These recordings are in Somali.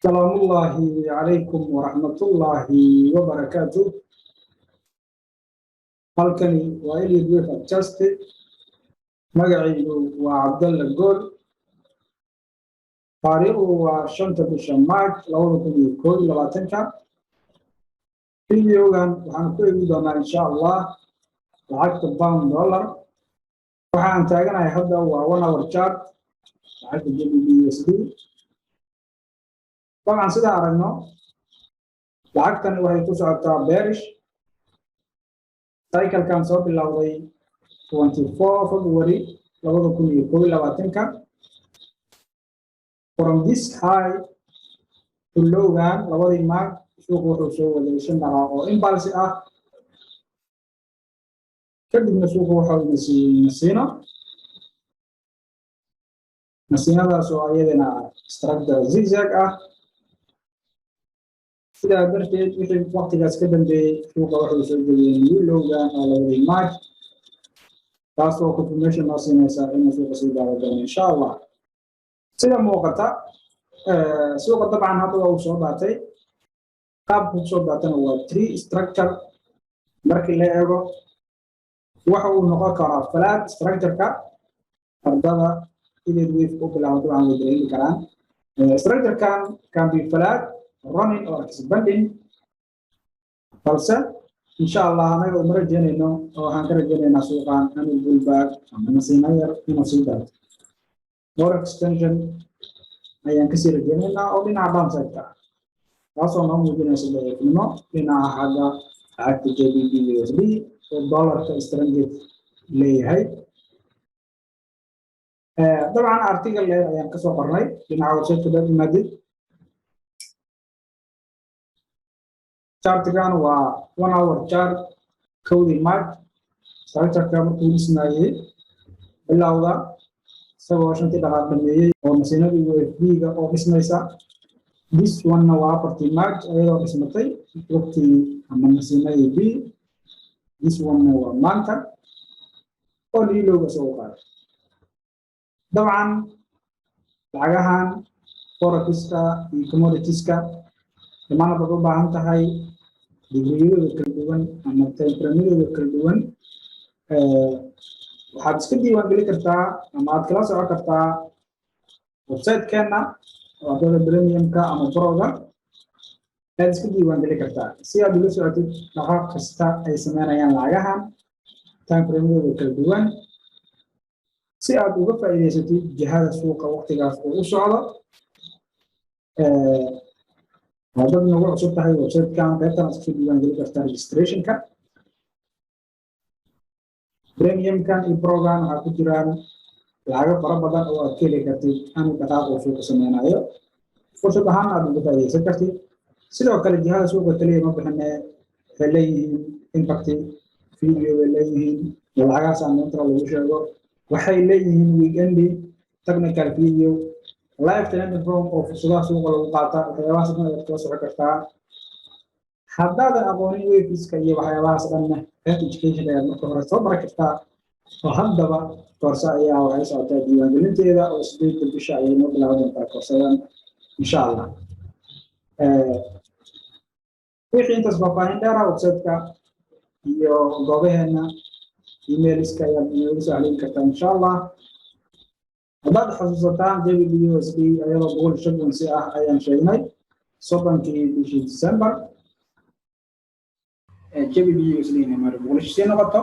Salaamullaahi calaykum waraxmatullaahi wabarakaatu. Halkani waa Eliud Wef Adjuste. Magacaygu waa Cabdalla Gool. Taariikhdu waa 5-ta bisha March 2021-ka. Videogan waxaan ku eegi doonaa, insha Allah, lacagta pound dollar. Waxa aan taaganahay hadda waa 1 hour chart lacagta GBP USD. Dabcan, sidaan aragno, lacagtan waxay ku socotaa bearish cyclekan soo bilowday 24 February 2021-ka. From this high to lowgan labadii March, suuqu wuxuu soo waday shan dhaqaaq oo impulse ah. Kadibna suuqu waxa uu siiyey nasiino, nasiinadaas oo ayadana structure zigzag ah. Sidaa darteed, wixii waqtigaas ka dambeeyey, suuqa wuxuu soo jebiyey new lowgan oo labadii March, taas oo confirmation noo siinaysa inuu suuqa sii daado doono, insha Allah. Sida muuqata, suuqa dabcan hadda waa uu soo daatay. Qaabku kusoo daatana waa three structure. Markii la eego, waxa uu noqon karaa flat structure-ka. Ardada Elliott Wave u bilaabo dabcan way dareemi karaan. Structure-kan can be flat, running or expanding, balse insha Allah anaga uma rajeynayno oo waxaan ka rajeynaynaa suuqan inuu pullback ama nasiino yar inuu sii daato. More extension ayaan kasii rajeynaynaa oo dhinaca downside-ka ah, taasoo noo muujinaysa daciifnimo dhinaca xagga lacagta GBP USD oo dollarka strength leeyahay. Dabcan, article dheer ayaan kasoo qornay dhinaca website-ka dad imaadid. Chartigan waa 1 hour chart, 1-dii March structureka markuu dhismayey bilowda, isagoo shantii dhaqaaq dhameeyey oo masiinadii wave B-ga oo dhismaysa. This one-na waa 4-tii March, iyadoo dhismatay waqtii ama masiinadii B. This one-na waa maanta oo new lowga soo qaaday. Dabcan, lacagahan forexiska iyo commoditieska dhammaan haddaad u baahan tahay digriyadooda kala duwan ama timeframeadooda kala duwan, waxaad iska diiwaan geli kartaa ama aad kala socon kartaa website-keenna oo ardada premiumka ama proga ayaad iska diiwaan geli kartaa, si aad ula socotid dhaqaaq kasta ay sameynayaan lacagahan timeframeadooda kala duwan, si aad uga faa'iidaysatid jihada suuqa waqtigaas uu u socdo. Haddaad nagu cusub tahay website-kan, qaybtan aad iska diiwaan geli kartaa registrationka. Premiumkan iyo program waxaa ku jiraan lacago fara badan oo aad ka heli kartid anu dhaqaaq uu suuqa sameynayo, fursad ahaan aad uga faa'iidaysan kartid. Sidoo kale, jihada suuqa keliya ma bixine, waxay leeyihiin impact video bay leeyihiin oo lacagaha saameynta lagu sheego. Waxay leeyihiin weekendi technical video, live trading room oo fursadaha suuqa lagu qaata. Waxyaabahaas dhan ayaad kala socon kartaa. Haddaadan aqoonin waveska iyo waxyaabahaas dhanna, qaybta education ayaad marka hore soo baran kartaa, oo haddaba koorse ayaa waxay socotaa diiwaangelinteeda, oo 8-da bisha ayay noo bilaaban doontaa koorsadan, insha Allah. Wixii intaas faahfaahin dheera, website-ka iyo goobaheena emailiska ayaad inooga soo xiriiri kartaa, insha Allah. Haddaad xasuusataan, GBP USD ayadoo 100 frequency ah ayaan sheegnay 30-kii bishii December GBP USD inay mar bullish sii noqoto.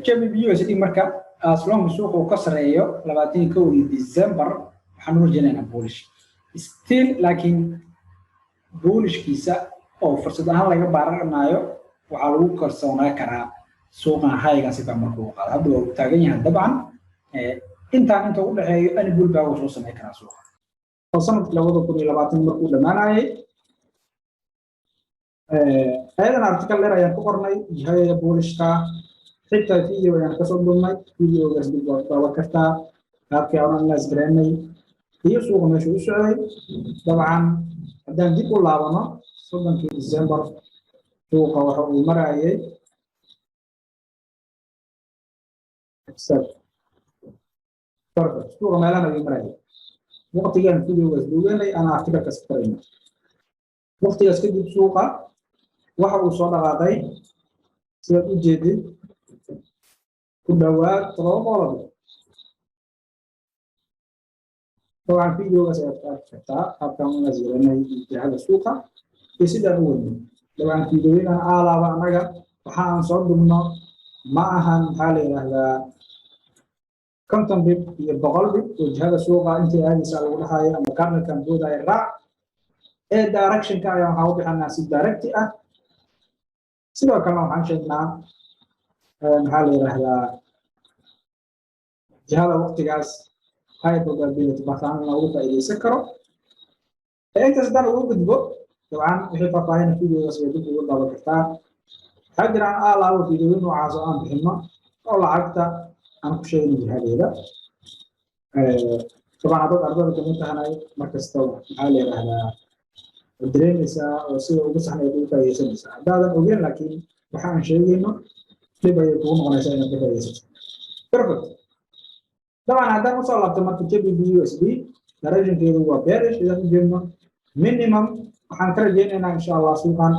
GBP USD marka, as long suuqa uu ka sareeyo 21-dii December, waxaan u rajaynaynaa bullish still, laakiin bullishkiisa oo fursad ahaan laga baaranayo waxaa lagu kalsoonaa karaa suuqan highgan si fiican markuu qaado. Hadda waa uu taagan yahay. Dabcan, intaan inta u dhexeeyo any pullback uu soo samayn karaa suuqa. Oo sanadkii 2020 markuu dhammaanayay, ayadan article dheer ayaan ku qornay jihada bullishka. Xitaa video ayaan kasoo duubnay. Videogaas dib waad daawan kartaa, qaabkii aan analyze gareynay iyo suuqa meesha u socday. Dabcan, haddaan dib u laabano 30-kii December, suuqa waxa uu marayay perfect. Suuqa meelahan ayuu marayay. Waqtigan videogaas duuganay aan articlekaas qorayna, waqtigaas kadib suuqa waxa uu soo dhaqaaqay, sidaad u jeedid, ku dhowaad 700. Dabcan videogaas ayaad ku arki kartaa qaabkaan u nasiiranay jihada suuqa iyo sidaan u wadno. Dabcan videoyadan aalaaba annaga waxa aan soo dubno ma ahan, maxaa la yidhaahdaa, 50 pip iyo 100 pip oo jihada suuqa intay aadaysa lagu dhahayo ama candlekan boodaya raac ee directionka ayaa waxaa u bixinaa si direct ah. Sidoo kalena waxaan sheegnaa, maxaa la yidhaahdaa, jihada waqtigaas high probability bataan loogu faa'iidaysan karo. Intaas haddaan ugu gudbo, dabcan wixii faahfaahina videogaas way dib ugu daawan kartaa. Waxaa jiraan aalaabo videoyo noocaas oo aan bixino oo lacagta aan ku sheegno jihadeeda. Dabcan haddaad ardada kamid tahanay, markasta, maxaa la yidhaahdaa, waad dareemaysaa oo sida ugu saxnayd ugu faa'iidaysanaysaa. Haddaadan ogeyn laakiin waxa aan sheegayno, dhib ayay kugu noqonaysaa inaad ka faa'iidaysato. Perfect. Dabcan haddaan usoo laabto marka GBP USD, directionkeedu waa bearish. Idaan u jeedno, minimum waxaan ka rajaynaynaa, insha Allah, suuqan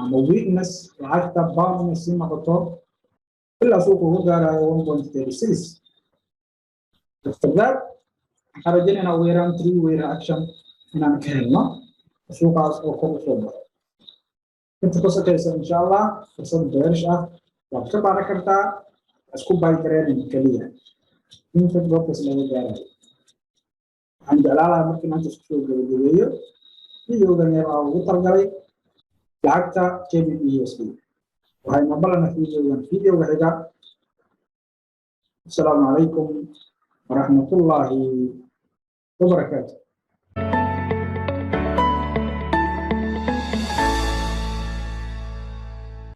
ama weakness lacagta pound inay sii noqoto ilaa suuqa ugu gaarayo 1.36. After that waxaan rajaynaynaa ugu yaraan three way reaction inaan ka helno suuqaas oo kor usoo baxo. Inta ku sokaysa, insha Allah, fursad bearish ah waad ka baaran kartaa, isku buy gareenin keliya inta goobtaas laga gaarayo. Waxaan jeclaan lahaa markii maanta isku soo gabagabeeyo videogan yar aan ugu talgalay lacagta GBP USD. Waxayna balana videogan videoga xiga. Asalaamu calaykum waraxmatullaahi wabarakaatu.